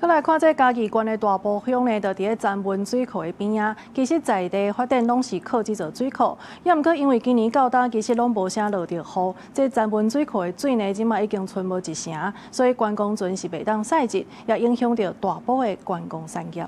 閣來看這嘉義縣的大埔鄉呢，就佇咧欉門水庫的邊仔。其實在地發展攏是靠這座水庫，也毋過因為今年到今其實攏無啥落著雨，這欉門水庫的水呢，這馬已經賰無一成，所以觀光船是袂當駛入，也影響著大埔的觀光產業。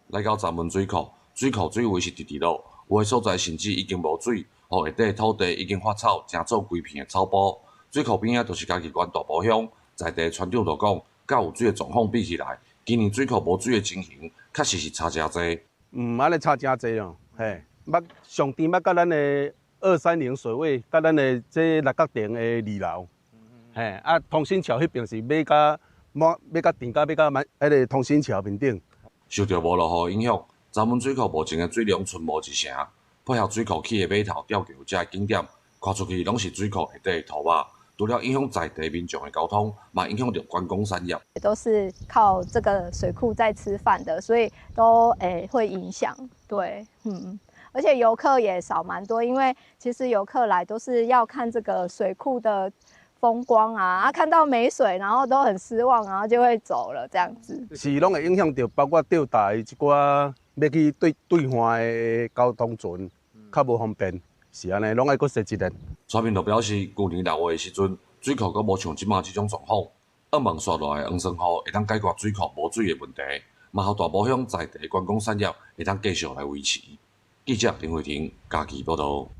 來到欉門水庫，水庫水位是直直落，有的所在甚至已經無水，予下底土地已經發臭，成做規片的草埔。水庫邊仔就是嘉義縣大埔鄉，在地村長就講，佮有水的狀況比起來，今年水庫無水的情形，確實是差誠濟。嗯，按呢差誠濟哦，嘿，捌上甜捌佮咱的230水位，佮咱的這六角亭的二樓，嘿，啊，通新橋彼邊是欲共滿，欲共甜到欲共滿，彼个通新橋面頂。受著無落雨影響，欉門水庫目前的水量賰無一成，配合水庫起的碼頭吊橋這个景點，看出去攏是水庫下底的塗肉。除了影響在地民眾的交通，嘛影響著觀光產業。都是靠這個水庫在吃飯的，所以都會影響。對，而且遊客也少蠻多，因為其實遊客來都是要看這個水庫的風光啊，啊看到沒水，然後都很失望，然後就會走了這樣子。是攏會影響著，包括釣台一寡欲去對對岸的交通船，較無方便。是按呢，攏愛閣踅一下。村民就表示，舊年6月的時陣，水庫閣無像這馬這種狀況。向望紲落來的黃酸雨會當解決水庫無水的問題，嘛予大埔鄉在地觀光產業會當繼續來維持。記者林慧婷嘉義報導。